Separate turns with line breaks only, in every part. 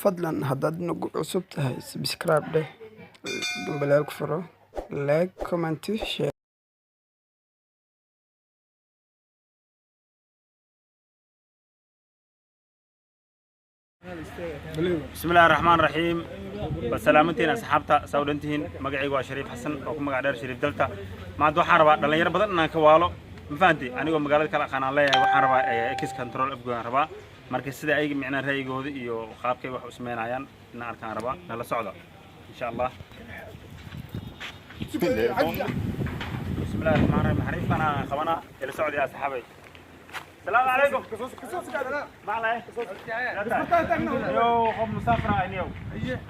Fadlan haddaad nagu cusub tahay, subscribe dheh, gambaleelka furo, like, comment, share.
Bismi illahi raxmaan raxiim. Waa salaamantihiin asxaabta, saa u dhantihiin. Magacaygu waa Shariif Xasan oo ku magac dheer Shariif Dalta. Maanta waxaan rabaa dhalinyaro badan inaan ka waalo, ma fahanti? Anigoo magaalada kala aqaan aan leeyahay, waxaan rabaa Ex Control Afgoy aan rabaa. Marka sida ayaga micnaa ra'yigooda iyo qaabkay wax u sameynayaan inaan arkaan rabaa. Nala socda insha Allah. Bismi illahi raxmaan raxiim. Xariifkan aan qabanaa, ila socday asxaabay. السلام عليكم. معلي yo qof musaafir ah niyow.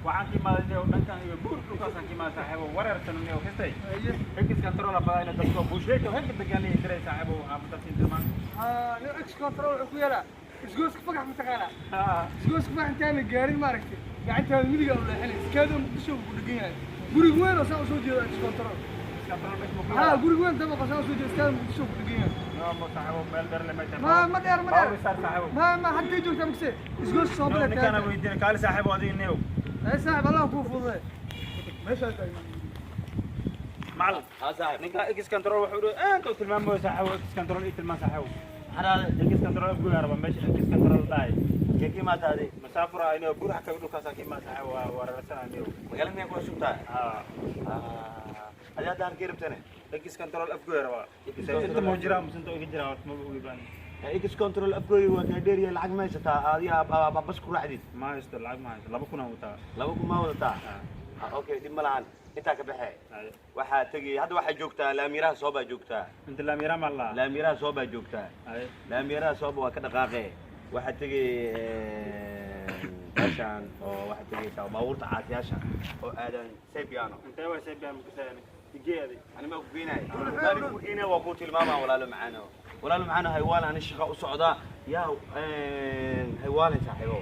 Waxaan ka imaaday niyow dhankan iyo buur dhulkaasaan ka imaaday, saaxiibo. Wareersan niyow, kastay Ex Control badaa ina dadka buusheeka halka degan leeyahay diray, saaxiibo, xaafadaas inta.
Nin Ex Control wuxuu ku yaalaa isgoyska Fagax, mataqaanaa? Isgoyska Fagax intaana gaarin, maaragtay, gacantaada midiga u leexinaysa, kaadoo Muqdisho uu ku dhegan yahay. Guriga weyn oo saa usoo jeedo Ex Control. Ha, guriga weyn dabaqa saa usoo jeedo, iskaada Muqdisho ku dhegan yahay.
Saaxiibo, meel dheer le meesha.
Ma dheer, ma dheer.
Saaxiibo.
Ma haddii joogtaa makse isgoyska soo bale.
Ninkaana weydiina. Kaali saaxiibo, adiga niyow.
Ay saaxib, Allah kuu fududay.
Meeshaa taagan.
Macallin.
ها صاحب.
Ninka Ex Control wuxuu dhihi aad u tilmaamayo, saaxiibo. Ex Control ii tilmaan, saaxiibo.
حرارة.
Ex Control Afgoy aan rabaa, meesha Ex Control dhahay.
كيف ما تادي؟
Masaafur ah niyow, buur xagga dhulkaasaan ka imaan, saaxiibo. Waa wareersanaa niyow.
مقالة مين كل شو؟
Haa.
هذا هذا كيف تاني؟
Ex Control Afgoy rabaa. Inta ma jiraa mise inta iga jiraa ma ogi baan.
Ex Control Afgoy وكدير العق ما يستا هذه بس كل واحد.
Ma haysto lacag, ma haysto. 2000 aan wataa.
لو ما ودتا. Okay, dib ma lahan, intaa ka baxee. Waxaa tegay hadda, waxay joogtaa laamiiraha soo baa joogtaa.
Inta laamiira ma la?
Laamiiraha soo baa joogtaa. Laamiiraha sooba waa ka dhaqaaqee. Waxaa tegay meeshaan oo waxaa tegaysaa baabuurta caasiyaasha oo aadan Sebiano.
Intee waa Sebiano makasayani igeedi?
Ani ma ku geenayo, ani ku geenayo, waa ku tilmaamaa. Walaalo macaano, walaalo macaano, haywaan ani shaqa u socdaa yaa haywaanin, saaxiibo.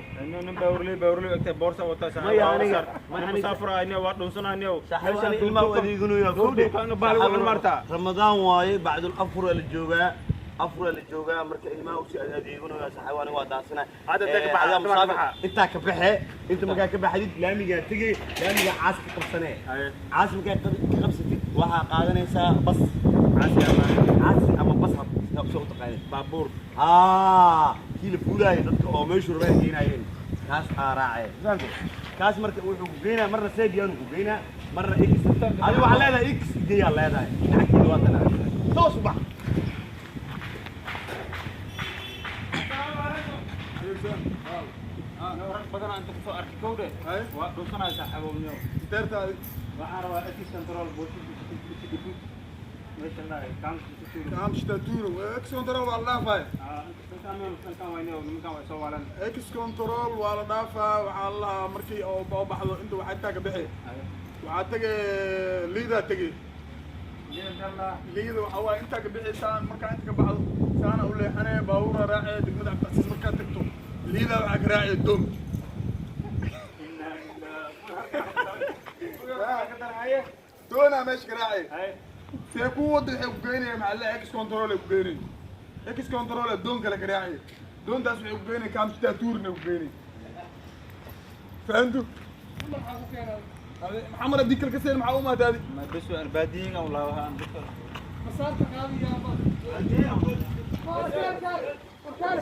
Nin baawurley, baawurley egtay, boorsa wata.
Maya,
nin musaafur ah niyow, waa dhunsanaa niyow.
Saaxiibo, ani ilmaha u adeeganayo kowdhe.
Bahal ugu martaa.
Ramadaan waaye, bacdul afur la joogaa, afur la joogaa. Marka ilmaha usii adeeganayo, saaxiibo, ani waa daasana.
Hadda intee ka baxaa? Inta ka baxaa?
Intaa ka baxee. Inta markaa ka baxdid, laamigaa tegey, laamigaa caas ka qabsanee. Caas markaa ka qabsatid, waxaa qaadanaysaa bas.
Caasi ama?
Caasi ama bas soo taqaanid.
Baabuur.
Haa, kii la fuulaayay dadka oo meeshu rabaan geenayeen, kaas aa raacee. Fahamtay? Kaas marka wuxuu ku geynaa marna Sebiano ku geynaa, marna X. Adi waxaa leedahay X geeyaa leedahay, lacagteeda waa tanaa, toos u bax.
Rag badan inta kusoo arkay kowdhe, waa dhunsanaya, saaxiibo niyow.
Deertaadi.
Waxaan rabaa Ex Control meesha la kaam.
Amshtaturo Ex Control waa la dhaafay.
Nimankan way soo waalan.
Ex Control waa la dhaafaa. Waxaa la lahaa markii oo oo baxdo inta waxaa intaa ka bixi, waxaa tegay Liidaa tegay. Liida waxaa waaye intaa ka bixi saan. Markaa inta ka baxdo, saana u leexanaya, baabuura raacaya degmada Cabdicasiis. Markaa tagto Liidaa, waxaa ka raacaya doom. Doonaa meesha ka raacaya see ku wada, waxay ku geynaya maxaa la Ex Control ay ku geynay. Ex Control doon kale ka raacaya, doontaas waxay ku geynay kaamshtaatuurna ku geynay. Fahantu maxamed haddii kale ka seen maxaa u maataadi?
Bes baadiyiga u lahaa.
Masaarta qaadiyaa.